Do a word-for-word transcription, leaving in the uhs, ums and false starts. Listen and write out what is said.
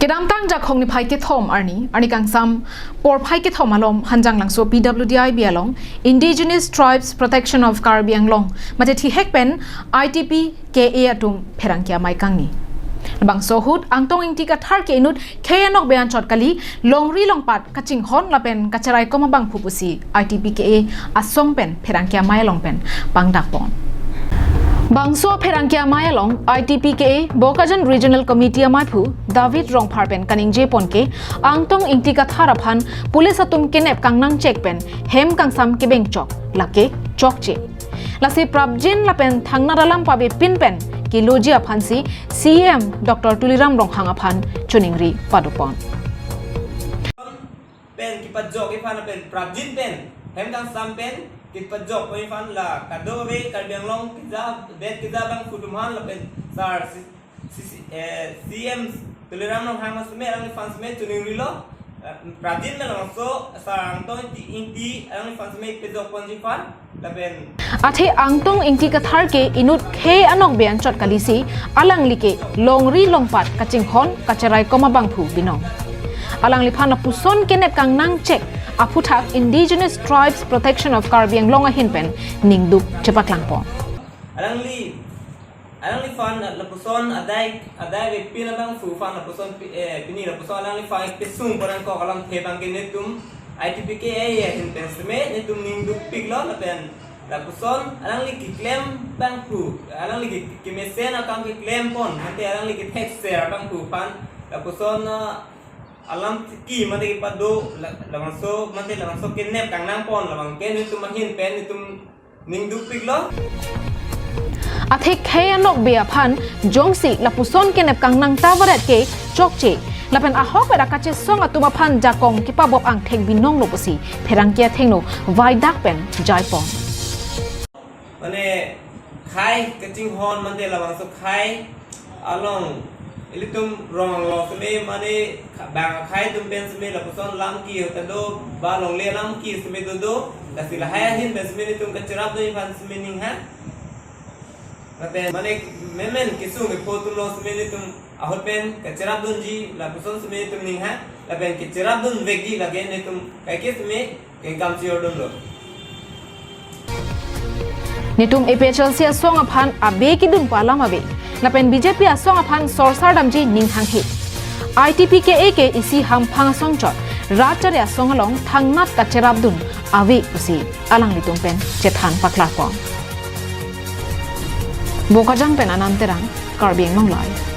Kedamtang Jakhong niphai kethom arni, arni kangsam porphai kethom alom Hanjanglangso P W D I B along Indigenous Tribes Protection of Karbi Anglong mate thihek pen I T P K A atum pherangke amei kangni. Bangso ahut Angtong Ingti Kathar ke inut khei anokbe anchot kali, longri longpat kachinghon lapen kacherai kom abangphu pusi I T P K A asong pen pherangke amei along pen pangdakpon. Bangso pherangke amei along I T P K A Bokajan Regional Committee ameiphu David Rongphar pen kaningjepon ke Angtong Ingti Kathar aphan police atum kenep kangnangchek pen hem kangsam kebengchok, lake chokche. Lasi prapjin lapen thangnat alam pabepin pen keloji aphansi C E M Doctor Tuliram Ronghang aphan choningri padopon. Pen kepajok iphan lapen prapjin pen hem kangsam pen kepajok iphan la kadokave Karbi Anglong keja, det keja abangphu atum aphan lapen sar si, si, si, eh, C E M Tuliram Ronghang asme alangliphan seme choningrilo, eh, prapjin pen labangso sar Angtong Ingti, Ingti alangliphan seme pejokponji aphan lapen Athe Angtong Ingti Kathar ke inut khei anokbe anchot kalisi, alangli ke longri longpat kachinghon kacherai kom abangphu binong. Alangliphan lapuson kenep kangnangchek aphuthak Indigenous Tribes Protection of Karbi Anglong ahin pen ningduk chepaklangpon. Alangli, alangliphan lapuson adai, adai avepin abangphu aphan lapuson pi-, eh, pini lapuson alangliphan pesung porang kok alamthe abang ke netum I T P K A ahin pen seme netum ningdukpiklo lapen lapuson alangli keklem abangphu, alangli ke, kemesen akam keklempon, mate alangli kethekser abangphu aphan lapuson, ah, alam tiki mate kepado la, labangso mate labangso kenep kangnangpon labang ke netum ahin pen netum ningdukpiklo. Athe khei anokbe aphan jongsi lapuson kenep kangnang ta varet ke chokche, lapen ahokpet akachesong atum aphan jakong kepabop angthek binonglo pusi pherangke athengno vaidak pen jaipon. Mane khei kachinghon mate labangso khei along ilitum rong along seme mane kha-, bang akhei atum pen seme lapuson lamki ta do, ba longle lamki seme dodo, lasi lahai ahin pen seme netum kacherapdunji aphan seme ning ha. Lapen mane memen kesung kepho atum along seme netum ahut pen kacherapdunji lapuson seme netum ning ha, lapen kacherapdunvekji lake netum kaike seme kengkam chiordunlo. Netum A P H L C asong aphan abe kedun pu alam ave, lapen B J P asong aphan sorsar damji ning hanghe. I T P K A ke isi hamphang asong chot, rat chari asong along thangnat kacherapdun ave pusi alanglitum pen chethan paklarpon. Bokajan pen Anand Terang, Karbi Anglong Live.